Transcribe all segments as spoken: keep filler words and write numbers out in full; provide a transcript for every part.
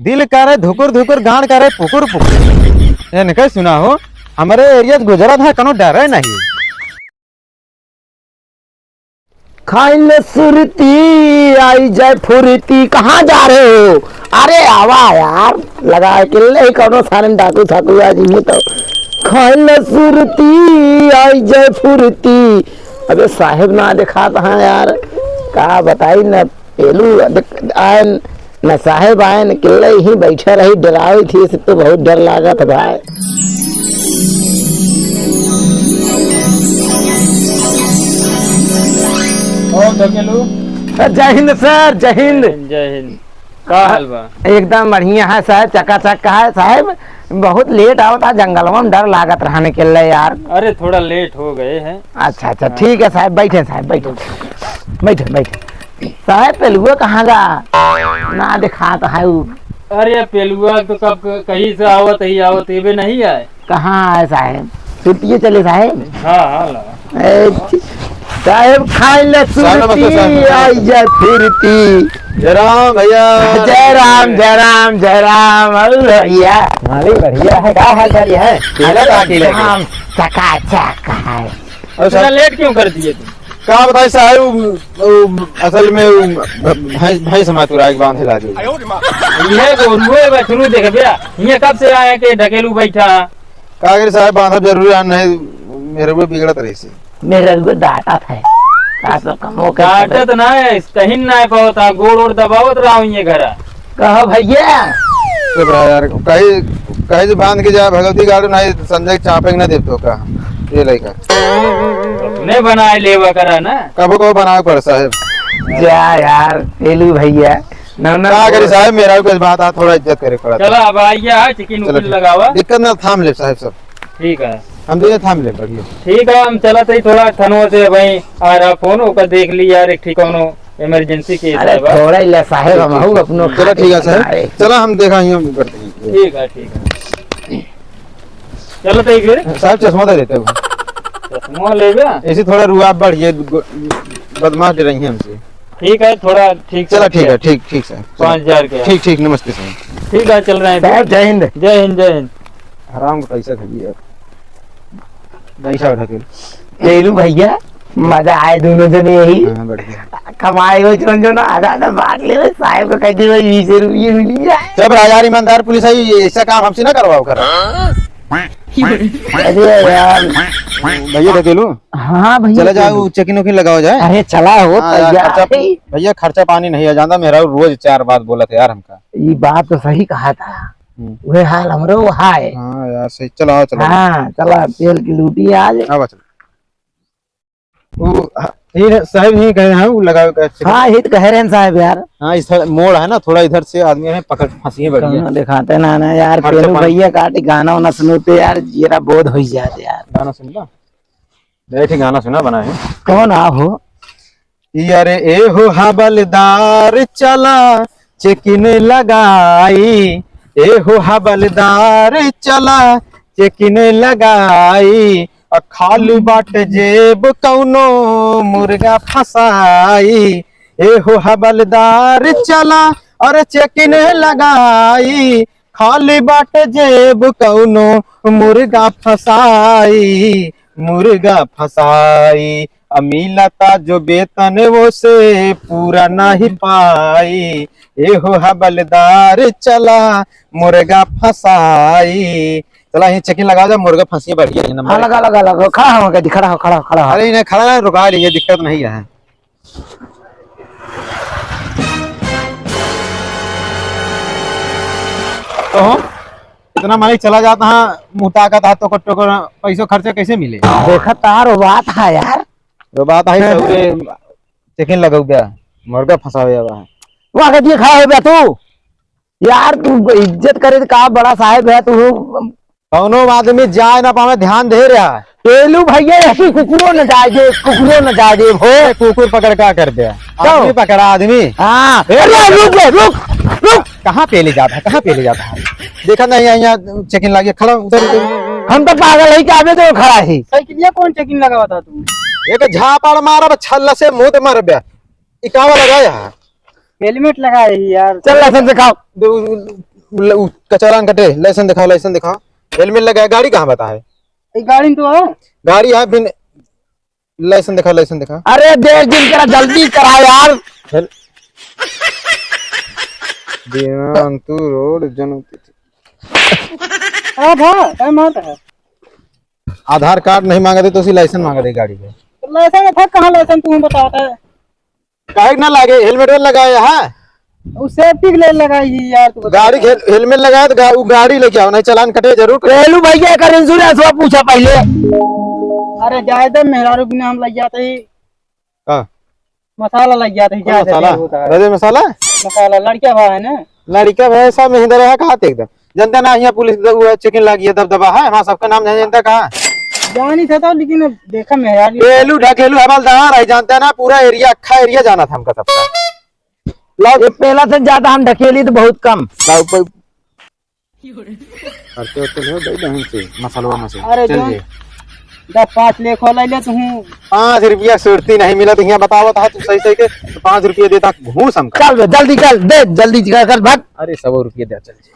दिल करे धुकुर धुकुर, गांड करे पुकुर पुकुर। इनके सुना हो, हमरे एरिया से गुजरत है, कोनो डरे नहीं। खाइल सुरती आई जाए फुरती, कहाँ जा रहे हो? अरे आवा यार, लगा के ले कौनो सारन डाकू थाकू आज मुँह तो। खाइल सुरती आई जाए फुरती। अबे साहेब ना देखात हाँ यार, का बताई न पेलू देख-, आयन न साहेब आयन, किल्ले ही बैठे रही, डरावे थी, से तो बहुत डर लागत भाई। और ढकेलू? सर, जय हिंद सर, जय हिंद। जय हिंद। का हाल बा? एकदम बढ़िया है साहेब, चकाचक का है साहेब। बहुत लेट आवत है, जंगलवा में डर लागत रहने के लिए यार। अरे थोड़ा लेट हो गए हैं। अच्छा अच्छा, हाँ। ठीक है साहेब, बैठे साहेब, बैठे, बैठे, बैठे। साहेब पेलुआ कहाँ गा? ना देखात है उ। अरे पेलुआ तो कब क-, कहीं से आवत ही आवत, एबे नहीं आए। कहाँ आए साहेब? सुरतिये चले साहेब। हाँ हाँ ला। ए, साहेब खाई ले साहेब, नमस्ते, सुरती, साहेब। आई जा फिरती। जय राम भैया। जय राम, जय राम, जय राम। अरे भैया, मालिक बढ़िया है, का हाल चाल है? ठीक है, ठीक है। काम चकाचक है। और इतना साहब लेट क्यों कर दिए तुम? का बताई साहब, उ, उ, असल में उ, भैंस, भैंस हमारे तुराई के बांधे लागे। ये गोरुए बछरू देखबे, ये कब से आया के ढकेलू बैठा? का करी साहब, बांधब जरूरी है, नहीं मेरे को बिगड़त रही से। मेरे को डांटत है। का सब कमो के डांटत ना है, कहीं ना पावत, गोड़ ओड़ दबावत रहा हूँ ये घरा। कहो भैया। चुप रहा यार, कहीं, कहीं से बांध के जा भगवती गाड़ू, नहीं संजय चापे के ना देतो का, ये लइका। अपने बनाए लेवा करा ना। कबो कबो बनावे पड़ साहेब। जा यार, पेलू भैया। ना, ना, का करी साहेब, मेरा कुछ बात आ, थोड़ा इज्जत करे पड़ा। चला, अब आइया, चिकन चलो, उकिन ठीक। लगावा। दिक्कत ना, थाम ले साहेब सब। ठीक है। हम दोनों थाम ले, बढ़िया। ठीक है, हम चलत ही थोड़ा थनवा से भाई, आ रहा फोन, ओकर देख ली यार, एक ठीक कौनो इमरजेंसी केस अरे है बा। थोड़ा ही ले साहेब, हम हूँ अपनो चलो, ठीक है, साहेब। अरे। चलो, हम देखा ही हम करते हैं। ठीक है, ठीक है। चलो, तो एक बेर। साहब, चश्मा दे देते हो। चश्मा लेबे? ऐसे थोड़ा रुआब बढ़िए, गो-, बदमाश डराई हैं हमसे। ठीक है, थोड़ा ठीक चला, से ठीक है, ठीक, ठीक, सर। पाँच हजार के। ठीक, ठीक, नमस्ते, सर। ठीक है, चल रहे हैं। साहब, जय हिंद। जय हिंद, जय हिंद। हराम का पैसा खा लिया। पैसा उठा के। पेलू भैया, मजा आए दोनों जने यही। हाँ, बढ़िया। कमाए हो जौन जौन आधा आधा बांट ले, साहेब को कह दे, भाई, बीस रुपये मिल जाए। जब राजा ईमानदार पुलिस आई, ये ऐसा काम हमसे ना करवाओ कर। अरे यार। भैया ढकेलू। हाँ भैया, चला जाओ, चलो। Checking उकिंग लगाओ जाए। अरे चला हो, हाँ यार, तैयार खर्चा, है। भैया खर्चा पानी नहीं है, जानता मेरा रोज चार बात बोलत है यार हमका। ये बात तो सही कहा था। हम्म। वह हाल हमरो हाय। हाँ यार, सही। चला, चला। हाँ, चला, तेल की लूटी आज। हाँ, बस। वो, हाँ, ये साहब यहीं कहे हैं, वो लगावे का। हाँ, ये तो कह रहे हैं साहब यार। हाँ, इस मोड़ है ना, थोड़ा इधर से आदमी है, पकड़, फंसी है बढ़िया। कौनो दिखाते ना, ना यार, हाँ, पेलू चप्पल। भैया काटी गाना वाना सुनते यार, जीरा बोध हो जाते यार। गाना सुन ला। एक ठे गाना सुना बनाए। कौन आ हो? यारे ए हो हवलदार चला चेकिन लगाई, ए हो हवलदार चला चेकिन लगाई, आ खाली बाट जेब कौनो मुर्गा फंसाई, ए हो हवलदार चला और चेकिन लगाई, खाली बाट जेब कौनो मुर्गा फंसाई, मुर्गा फंसाई। आ मिलता जो वेतन वो से पूरा नहीं पाई। ए हो हवलदार चला मुर्गा फंसाई। चला, यहीं चेकिन लगा जा, मुर्गा फंसी बढ़िया है नंबर हाँ, एक। लगा, लगा, लगा। खड़ा हो, खड़ा हो, खड़ा हो, खड़ा हो। अरे, इन्हें खड़ा है, रुका लीजिए, दिक्कत नहीं है। तो हम इतना मालिक चला जाता है, मुँह ताकत है, टोकर, टोकर, पैसो खर्चे कैसे मिले? देखा तार वो बात है यार। वो बात है, सबके चेकिन लगाऊ बे, मुर्गा फंसावे बा। वहाँ के दिए खड़ा हो बे तू। यार, तू इज्जत करे तो का बड़ा साहेब है तू। कौनो आदमी जाए ना पावे, ध्यान दे रहा है। पेलू भैया, ऐसी कुकुरो न जाए दे, कुकुरो न जाए दे, हो। ए, कुकुर पकड़ का कर दे? तो? आदमी पकड़ा, आदमी। हाँ। ए, अरे, रुक, रुक, रुक। कहाँ पे ले जाता है, कहाँ पे ले जाता है? देखा नहीं, यहाँ, यहाँ चेकिन लागे, खड़ा, उधर, उधर। हम तो पागल है, क्या बे तो खड़ा है? साइकिलिया कौन चेकिन लगावा था तू? एक झापड़ मारब, छल्ला से मुंह ते मारब। ई कावा लगाया है? हेलमेट लगाए ही यार। चल, लाइसेंस दिखाओ। दे, उ, उ, ल-, उ, का चालान कटे, लाइसेंस दिखाओ, लाइसेंस दिखाओ। हेलमेट लगाए, गाड़ी कहाँ बताए? ये गाड़ी तो है। गाड़ी है, फिर लाइसेंस दिखा, लाइसेंस दिखा। अरे देर जिन करा, जल्दी करा यार। हेल-, दिनांतु रोड जन। हाँ भा, काय मारता है? आधार कार्ड नहीं मांगते तो उसी लाइसेंस मांगते गाड़ी के। तो लाइसेंस था कहाँ, लाइसेंस तू बताता है? काहे के ना लागे, हेलमेट वाला लगाए, हाँ? उ सेफ्टी के लिए लगाई ही यार, तू बता। गाड़ी के हेल-, हेलमेट लगाए तो गा-, उ गाड़ी लेके आओ, नहीं चालान कटे जरूर। रेलू भैया एकर इंश्योरेंस हुआ, पूछा पहले। अरे जाए दे, मेहरारू बिना हम लग जाते ही। का? मसाला लग जाते ही, कौन जाए दे, मसाला? देर होता है। रजे मसाला? मसाला, लड़किया भाई है ना? लड़किया भाई सब में हिंदर है, कहा थे एकदम। जनता ना, यहाँ पुलिस द-, वो चेकिंग लगी है, दबदबा है, हमारा सबका नाम जाने जनता कहाँ? जानी था तो, लेकिन अब देखा मैं यार। पेलू ढकेलू हवलदार है, जानता है ना, पूरा एरिया, अक्खा एरिया जाना था हमका सबका। लाओ। ये पहला से ज्यादा हम ढकेली तो बहुत कम। लाओ, कोई खर्चे वर्चे नहीं हो, दे दे हमसे, मसलवा में से। अरे चल जान, जे। दस पाँच ले खो ले ले तू। पाँच रुपया सुरती नहीं मिला तो यहाँ बतावत है तू सही सही के, तो पाँच रुपया देता घूस हमका। चल बे, जल्दी चल, दे, जल्दी चल, चल, भाग। अरे, सौ रुपया दे, चल जे।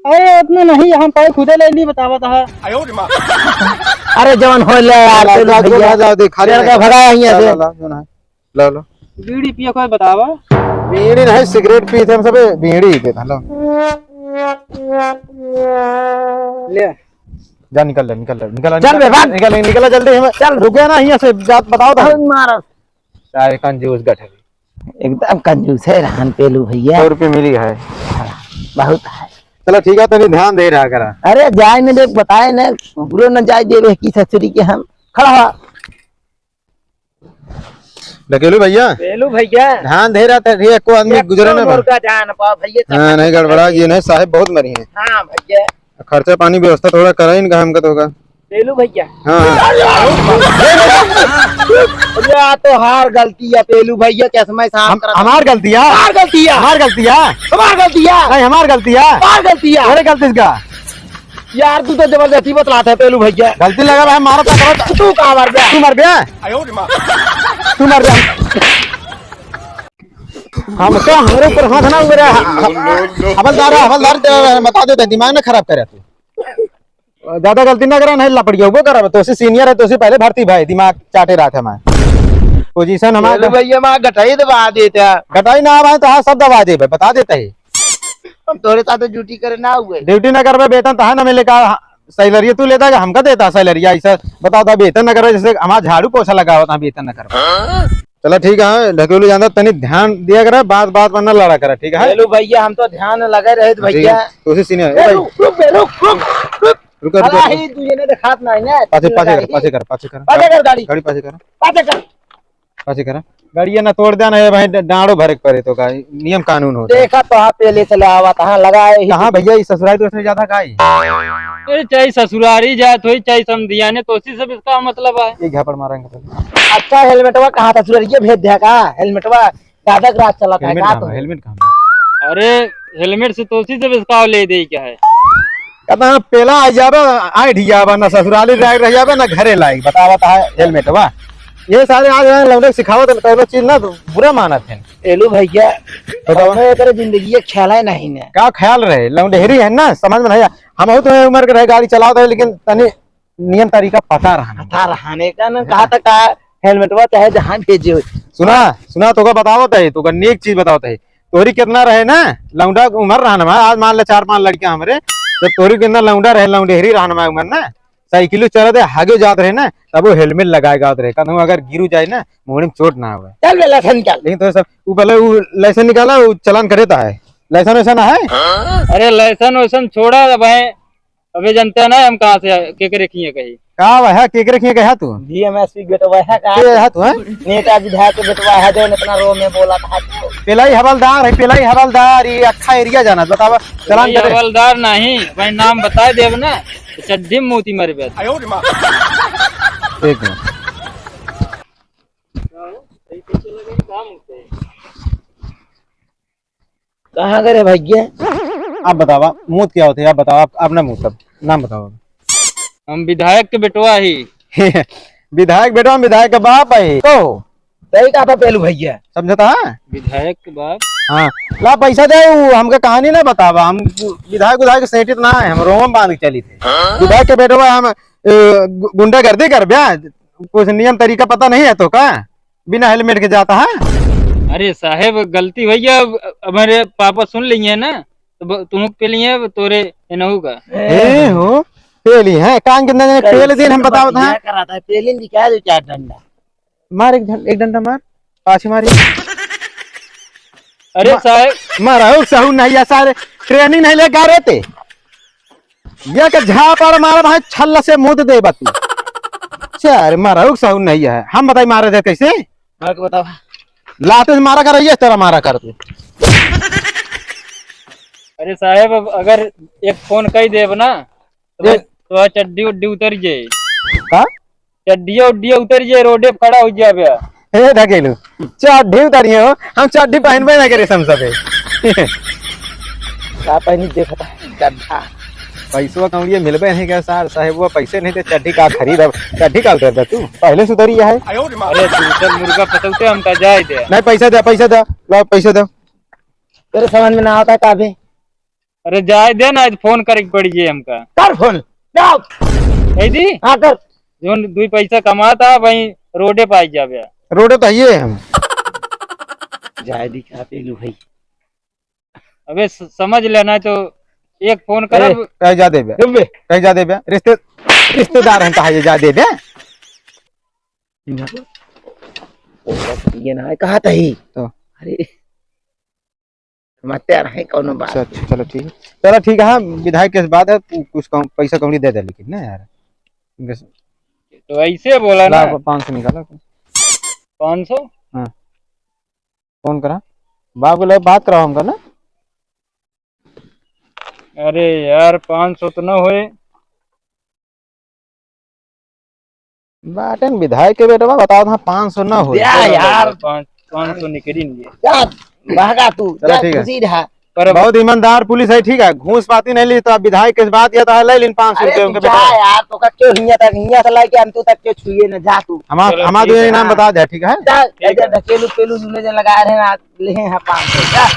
अरे, इतना नहीं, हम पाई खुदे ले ली, बतावत है। अरे, जवन हो ले यार, ला, चलो ला, भैया। ला, ला, दे, खाली तेरे नहीं। का भगा है यहाँ ला, से। ला, ला, जो ना है। ला, ला। बीड़ी पिए कोई बतावा? बीड़ी नहीं, सिगरेट पीते हम सबे, बीड़ी पीते हैं, लो। ले। जा, निकल ले, निकल ले, निकल ले, चल निकल, बे, भाग। निकल, निकल, निकल, जल्दी हम। चल। रुके ना, यहाँ से जा, बताओ तो। अरे मारा। सारे कंजूस गठरी। एकदम कंजूस है रहन पेलू भैया। सौ रुपये मिली है। हाँ, बहुत है। चलो ठीक है, तनी ध्यान दे रहा करा। अरे जाए न दे, बताए न, घुघरो न जाए देवे की ससुरी के हम। खड़ा हो। ढकेलू भैया। पेलू भैया। ध्यान दे रहा था, ये को आदमी एक गुजरे तो ना बा। मुर्गा जान पा भैया, हाँ, नहीं गड़बड़ा, ये नहीं, साहेब बहुत मरी हैं। हाँ भैया। खर्चा पानी व्यवस्था थोड़ा करा इनका, हमका तो होगा। पेलू भैया। हाँ, हाँ। या तो हार गलती है पेलू भैया, चश्मा साफ हम, करा। हमार गलती है? हमार गलती है। हमार गलती है? हमार गलती है। नहीं, हमार गलती है। हमार गलती है। अरे गलती इसका? यार, तू तो जबरदस्ती बतलात है, पेलू भैया। गलती लगा भाई, मारा था, करो। तू कहाँ मर गया? तू मर गया? तू मर गया? हम तो, हमरे ऊपर हाथ ना उगरे। हवलदार, हवलदार, बता देते, दिमाग ना खराब करे तू। ज्यादा गलती ना करा, नहीं लपड़िया वो करा, तो से सीनियर है, तो से पहले भर्ती भाई, दिमाग चाटे रहा था हमारे। पोजीशन हमारे पेलू भैया, हमारे गटाई दबा देता। गटाई ना भाई, तो हाँ, सब दबा दे भाई, बता देता है। हम तोरे साथ ड्यूटी करे ना हुए। ड्यूटी ना करबे, वेतन तहा ना मिले का? सैलरी तू लेता का? हमका देता सैलरी? ऐसा बताओ था, वेतन ना करबे, जैसे हमारा झाड़ू पोछा लगावत, हाँ, वेतन ना करबे। चलो ठीक है, ढकेलू जानता, तनी ध्यान दिया करा, बात बात पर ना लड़ा करा, ठीक है? चलो भैया, हम तो ध्यान लगे रहे थे ठीक है, भैया। तो उसी सीनियर, ए, ए भाई। रुक, रुक बे, रुक, रुक, रुक। रुको, रुको, अरे, रुको। ही तू ये नहीं दिखात नहीं ना, पाछे, पाछे कर, गाड़ी। पाछे कर, पाछे कर। पाछे कर गाड़ी। गाड़ी पाछे कर। पाछे कर। पाछे करा। गाड़िया ना तोड़ देना है भाई, ड-, डांडो भरे के पड़े तो का, नियम कानून होता है। देखा तो हाँ, पहले से ले आवा, कहाँ लगा है? कहाँ भैया, ये ससुराल तो इसने ज्यादा का है? ए, चाहे ससुरारी जात होई, चाहे समधियाने, तो उसी से इसका मतलब है। ये झापड़ मारेंगे तो। अच्छा, हेलमेटवा कहाँ था? ससुरारिये भेज दिया का हेलमेटवा? ज्यादा क्रास चला था हेलमेट का कहाँ तो? है? हेलमेट कहाँ है? अरे, हेलमेट से तो उसी से इसका ले दे क्या है? कहता है, पेला आ जाबे, आइठ जाबे, ना ससुराली लायक रह जाबे, ना घरे लायक। बतावत है हेलमेट, वाह। ये सारे आज यहाँ लौंडे सिखावत, कौनो चीज ना बुरा मानत है। एलू भैया, बताओ। कौनो एकर जिंदगी के ख्याल है नहीं ने। का ख्याल रहे? लौंडेहरी है ना, समझ में नहीं आ-, हम बहुत उम्र के रहे, गाड़ी चलावत है, लेकिन तनी नियम तरीका पता रहना। पता रहने का ना, हाँ। कहा था का हेलमेटवा चाहे जहाँ भेजे हो। सुना, सुना, तोका बतावत है, तोका नेक चीज बतावत है। तोहरी कितना रहे ना, लौंडा उम्र रहन मा, आज मान ले चार पांच लड़कियां हमरे, जब तोहरी कितना लौंडा रहे, लौंडेहरी रहन मा उम्र ना, साइकिल चला दे, हागे जात रहे ना, तब वो हेलमेट लगाए गावत रहे, कहते अगर गिरू जाए ना, मुहड़ी में चोट ना आवे। चल बे, लाइसेंस निकाल। लेकिन तो सब, वो पहले वो लाइसेंस निकाला, वो चालान करे ता है, लाइसेंस वैसा ना है। अरे लाइसेंस वैसन छोड़ा भाई, अबे जनता ना हम कहाँ से आए, केकरे खिए कही। का वह, केकरे खिए कहा तू? डीएमएसपी बेटवा है का? के है तू, हैं? नेता विधायक के बेटवा है, जो इतना रो में बोला था तो। पेलाई हवलदार है, पेलाई हवलदार, ये अक्खा एरिया जाना, बतावा, चालान पेलाई करे। हवलदार नहीं, भाई नाम बताए देब ना, तो चड्ढी में मोती मारे बे। एक मिनट। कहाँ करे भैया? आप बतावा, मूत क्या होते हैं? आप बतावा, आप, अपना मूत, सब नाम बतावा। हम विधायक के बेटवा ही। विधायक बेटवा, हम विधायक के बाप है। कहो। सही कहा था पेलू भैया। समझता है? विधायक के बाप। हाँ, ला पैसा दे, उ हमका कहानी ना बतावा, हम विधायक उधायक सेटित ना है, हम रोम बांध के चली थे। विधायक के बेटवा हम, ए, गु-, गुंडागर्दी करबे, कुछ नियम तरीका पता नहीं है तो का? बिना हेलमेट के जाता है? अरे साहेब, गलती भैया, अब हमारे पापा सुन लिए ना, तो ब-, तुहूँ के लिए तोरे एनहू का। ए हो, पेली है, कान के अंदर करे पेल दिन हम बतावत हैं। करा था, पेलिन जी क्या दो चार डंडा। मार एक झन-, एक डंडा मार, पाछे मार। अरे मा-, साहेब। मारा हो, सहू नहीं है सारे, ट्रेनिंग नहीं ले गा रहे थे। ये के झापड़ मारा भाई, छल्ला से मुद दे बाती। चार मारा हो, सहू नहीं है। हम बताई मारे थे कैसे? मार के बतावा। लाते से मारा कर, ये तेरा मारा कर तू। अरे साहेब, अब अगर एक फोन कई देब ना, तो ए- बस तो चड्डी उड्डी उतर जाए। का? चड्डिया उड्डिया उतर जाए, रोडे पे खड़ा हो जाबे। हे ढकेलू, चड्डी उतारिए हो, हम चड्डी पहनबे ना करे हम सबे। का पहनी देखता है, गड्ढा। पैसवा कौड़िया मिलबे नहीं क्या सार, साहेब वो पैसे नहीं थे, चड्डी का खरीद, अब चड्डी का उतर दे तू, पहले से उतरी है। अरे दूसर मुर्गा फंसौते हम का जाए दे। नहीं, पैसा दे, पैसा दे, ला पैसा दे। तेरे समझ में ना आता का बे? अरे जाए दे ना, आज फोन करे के पड़ी जे हमका। कर फोन, जाओ। कह दी? हाँ, कर। जोन दुई पैसा कमाता, वही रोडे पे आई जाबे। रोडे तो आइए हम। जाए दी का पेलू भाई। अबे स-, समझ लेना तो एक फोन ए, करब। कहीं जा देबे। देबे। कहीं जा देबे। रिश्ते-, रिश्तेदार हैं, कहा ये जा देबे। ये ना है, कहा था ही। तो। अरे। मत यार, है कौनो बात। अच्छा, अच्छा, चलो ठीक है। चलो ठीक है, हाँ, विधायक के बात है, तू कुछ कम, पैसा कौड़ी दे दे, लेकिन ना यार। इनके स-, तो ऐसे बोला ला, ना। पाँच सौ निकाला। पाँच सौ? हाँ। फोन करा। बाप के लगे बात कराओ हमका ना। अरे यार, पाँच सौ तो ना होए। बाटेन विधायक के बेटवा, बताओ था, पाँच सौ ना हो। या यार। पाँच, पाँच सौ निकली नहीं है। जा, भागा तू, चलो, जा, ठीक है। खुशी रहा। पर बहुत ईमानदार पुलिस है, ठीक है, घूस पाती नहीं ली, तो अब विधायक के बात या तो है, ले लिन पाँच सौ अरे रुपये तू उनके जा बेटवा। यार, तो का क्यों हियां तक, हियां से लेके अंतु तक क्यों छुए न, जा तू। हमारा, चलो, हमारा ठीक है। इनाम बता दे, ठीक है? जा, ठीक है। ढकेलू पेलू दूल्हे जन लगा रहे हैं, आज ले हैं पाँच सौ, जा।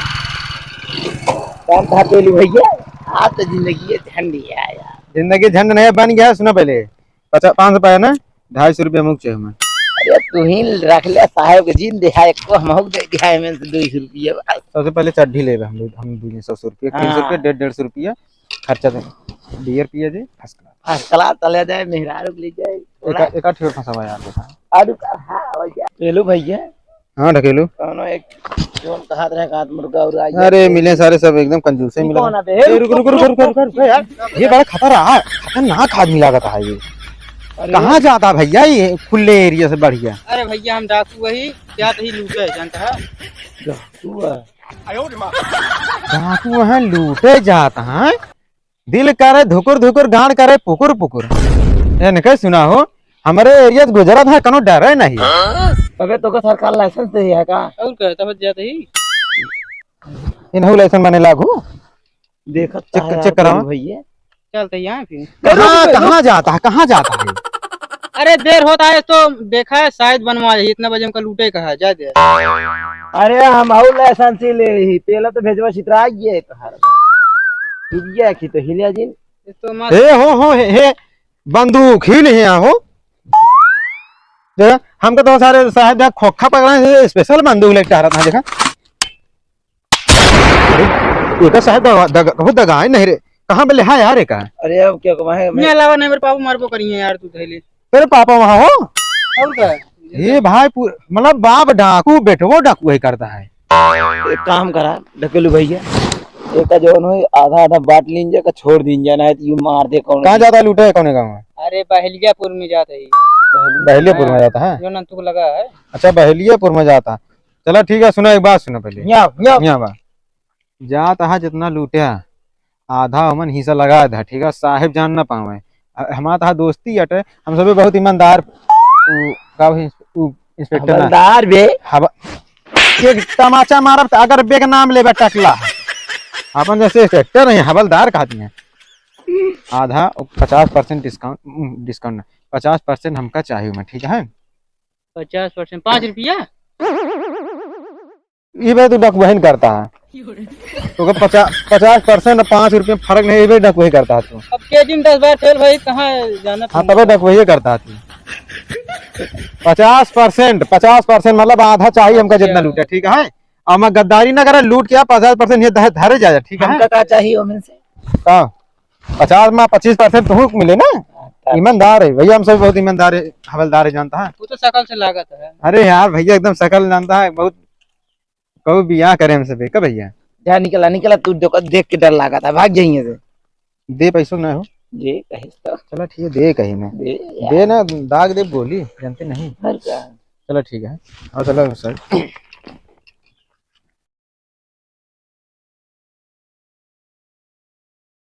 कौन था पेलू भैया? आज तो जिंदगी ये झंड ही है यार। जिंदगी झंड नहीं बन गया, सुनो पहले। पचास, पाँच सौ पाया ना, ढाई सौ रुपया मुख चाहिए हमें। अरे तू ही रख ले साहेब के जिन दिहा, एको हम हो दे दिहा, में से दो सौ रुपया बस। सबसे पहले चड्ढी लेबे हम लोग, हम दो सौ रुपया, हाँ। तीन सौ रुपया, डेढ़, डेढ़ सौ रुपया खर्चा दे। बियर पिया जी, first class। First class चले जाए, मेहरारू ले जाए। एका, एका ठेर फंसा हुआ यार, देखा। अरे का, हाँ, हो गया। ले लो भैया। हाँ, ढकेलू। कौनो एक जोन कहात रहे, कात मुर्गा उर्गा, अरे, ये मिले सारे सब एकदम कंजूसे ई मिला। कौन आते हैं? ए, रुक, रुक, रुक, रुक, रुक, रुक, रुक यार। ये बड़ा खतरा-, खतरनाक आदमी लागत है ये। अरे कहाँ जाता भैया ये खुले area से बढ़िया? अरे भैया, हम डाकू वही, क्या तही लूटे, जानता है? डाकू है। डाकू है, लूटे जाता है। दिल करे धुकुर धुकुर, गांड करे पुकुर पुकुर। इनके सुना हो, हमरे area से गुजरत है, कोनो डरे नहीं। अबे तो का सरकार license दे है का? और का, तब जाते ही। इनहु license बने लागू। देखत check, है check यार करावा। भैया। चलते ही आए फिर। कहाँ, रुक, रुक, कहाँ जाता है, कहाँ जाता है? अरे देर होता है तो देखा है, शायद बनवा है, इतना बजे हमका लूटे कहा है, जा दे। अरे हम हऊ license ही ले ही, पहले तो भेजवा छितरा गया है तोहार। हिलिया की तो हिलिया जिन। ये तो मत ए हो, हो, हे, हे, बंदूक ही नहीं है हो। देखा, हमको तो सारे साहब देखा खोखा पकड़ा है, special बंदूक लेके आ रहा था, देखा। अरे, ये तो साहब दगा, दगा, बहुत दगा है नहीं रे। कहाँ पे ले है यार, ये का? अरे अब क्या कमाए, मैं ये अलावा नहीं मेरे पापा मारबो करी है यार, तू धैले। तेरे पापा वहाँ हो? और का? ये भाई पू-, मतलब बाप डाकू, बेटवो डाकू ही करता है। एक काम करा ढकेलू भैया, एक का जौन हो आधा आधा बांट लीन जा, का छोड़ दीन जा, ना है तो यू मार दे कौन। कहाँ जाता है लूटे, कौन गाँव में? अरे बहलियापुर में जाता है। बहलियापुर में हाँ, जाता है? जो नंतू को लगा है। अच्छा, बहलियापुर में जाता। चला ठीक है, सुनो एक बात सुनो पहले। यहाँ, यहाँ। यहाँ बा। जात हा जितना लूट्या, आधा हमन हिस्सा लगा दा, ठीक है, साहेब जान ना पावे। अ, हमार तहा दोस्ती अटे, हम सभी बहुत ईमानदार, उ, का भाई, उ, inspector ना। हवलदार बे। हव-, एक तमाचा मारब त अगर बे के नाम लेबे टकला, अपन जैसे inspector नहीं, हवलदार कहती हैं। आधा पचास percent discount, उम, discount ना, पचास percent हमका चाहिए मैं, ठीक है? पचास percent, पाँच रुपया? ई बे तू डकबहिन करता है। तो का पचास, पचास परसेंट और पाँच रुपये में फर्क नहीं, ई बे डकबही करता है तू। अब केजी में दस बार तेल भाई, कहाँ जाना हाँ, तुम? तबे डकबही करता है तू। पचास परसेंट, पचास परसेंट मतलब आधा चाहिए हमका, जितना अच्छा। लूटे, ठीक है? और मैं गद्दारी ना करा, लूट के पचास परसेंट ये धर, धरे जा, ठीक है? हमका का चाहिए ओमेन से? का? पचास में पच्चीस परसेंट तुहूँ मिले ना। अच्छा। ईमानदार है भैया, हम सब बहुत ईमानदार है, हवलदार है, जानता है। वो तो शकल से लागत है। अरे यार भैया, एकदम शकल जानता है, बहुत कहू बियाह करे हमसे बे, का भैया? जा निकला, निकला, तू देख, देख के डर लागत है, भाग जाइए से। दे पैसों ना हो। दे कहिस तो। चला ठीक है, दे कहीं ना। दे यार। दे ना, दाग दे गोली, जानते नहीं। और का? चला ठीक है, और चला सर।